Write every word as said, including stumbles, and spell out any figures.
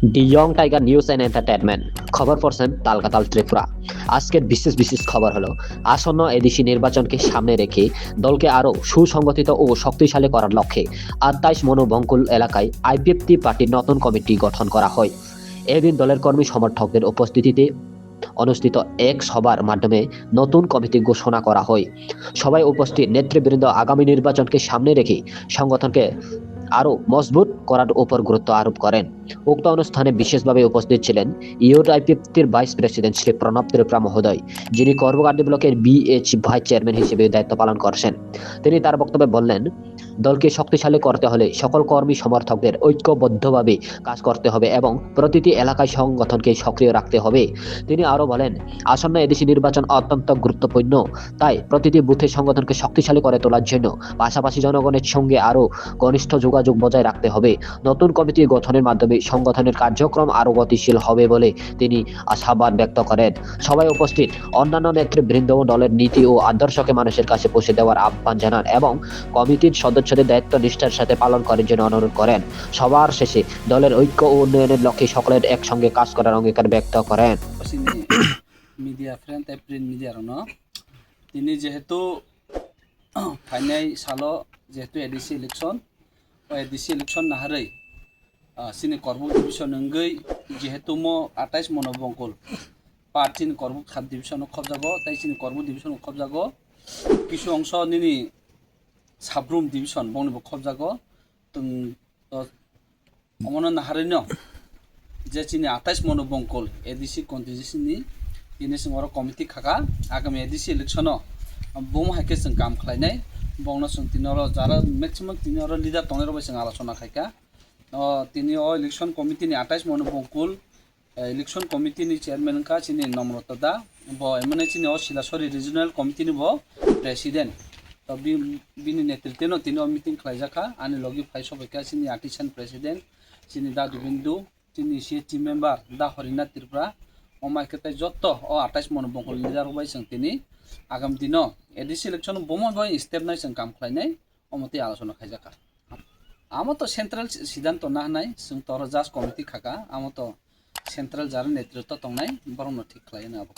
The Young Tiger News and Entertainment, খবর পড়ছেন তালকাতাল ত্রিপুরা। আজকের বিশেষ বিশেষ খবর হলো, আসন্ন এডিসি নির্বাচনকে সামনে রেখে দলকে আরও সুসংগঠিত ও শক্তিশালী করার লক্ষ্যে আটাইশ মনোবঙ্কুল এলাকায় আইপিএফটি পার্টির নতুন কমিটি গঠন করা হয়। এদিন দলের কর্মী সমর্থকদের উপস্থিতিতে অনুষ্ঠিত এক সভার মাধ্যমে নতুন কমিটি ঘোষণা করা হয়। সভায় উপস্থিত নেতৃবৃন্দ আগামী নির্বাচনকে সামনে রেখে সংগঠনকে আরও মজবুত করার উপর গুরুত্ব আরোপ করেন। উক্ত অনুষ্ঠানে বিশেষভাবে উপস্থিত ছিলেন ইউথ আইপিএফটির ভাইস প্রেসিডেন্ট শ্রী প্রণব ত্রিপুরা মহোদয়, যিনি করবুকান্দি ব্লকের বিএইচ ভাইস চেয়ারম্যান হিসেবে দায়িত্ব পালন করছেন। তিনি তার বক্তব্যে বললেন, দলকে শক্তিশালী করতে হলে সকল কর্মী সমর্থকদের ঐক্যবদ্ধভাবে কাজ করতে হবে এবং প্রতিটি এলাকায় সংগঠনকে সক্রিয় রাখতে হবে। তিনি আরও বলেন, আসন্ন এডিসি নির্বাচন অত্যন্ত গুরুত্বপূর্ণ, তাই প্রতিটি বুথে সংগঠনকে শক্তিশালী করে তোলার জন্য পাশাপাশি জনগণের সঙ্গে আরও ঘনিষ্ঠ যোগাযোগ বজায় রাখতে হবে। নতুন কমিটি গঠনের মাধ্যমে সংগঠনের কার্যক্রম আরও গতিশীল হবে বলে তিনি আশাবাদ ব্যক্ত করেন। সভায় উপস্থিত অন্যান্য নেতৃবৃন্দ দলের নীতি ও আদর্শকে মানুষের কাছে পৌঁছে দেওয়ার আহ্বান জানান এবং কমিটির সদস্যদের দায়িত্ব নিষ্ঠার সাথে পালন করার জন্য অনুরোধ করেন। সভার শেষে দলের ঐক্য ও উন্নয়নের লক্ষ্যে সকলের একসঙ্গে কাজ করার অঙ্গীকার ব্যক্ত করেন। Chini media friend tei print media rokno, tini jehetu phainai salo jehetu ADC election, o ADC election naharwi, ah, chini Korbuk division wngwi jehetu mo atais mono bongkul part chini Korbuk sub division o khobjago, tei chini Korbuk division o khobjago kisu ongso nini Sabrum division bongni bo khobjago. Tong, to, omono naharino je chini atais mono bongkol ADC constituency ni tini chwng oro committee khaka, agami ADC election o bomo hai khe chwng kam khlainai. Bongno chwng tini oro jara maximum tini oro leader tongnai rok bai chwng alochona khaika. O tini o election committee ni atais mono bongkol, eh, election committee ni chairman wngkha chini Nomrota da, bo emane chini o Silasori regional committee ni bo president. To bi-, bini netritwe no tini o meeting khlaijakha, ani logi phai sobaikha chini Artisan president, chini da Dubindu, chini C H G member da Horinath Tripura, o mai khe tei jotto o atais mono bongkol leader rok bai chwng tini agam dino ADC election bomo bai step nai chwng kam khlainai. Omo tei alochona khaijakha. Amo to central siddhanto nahnai, chwng to oro just committee khaka, amo to central jara netritwo tongnai, borokno thik khlai hwnwi abo.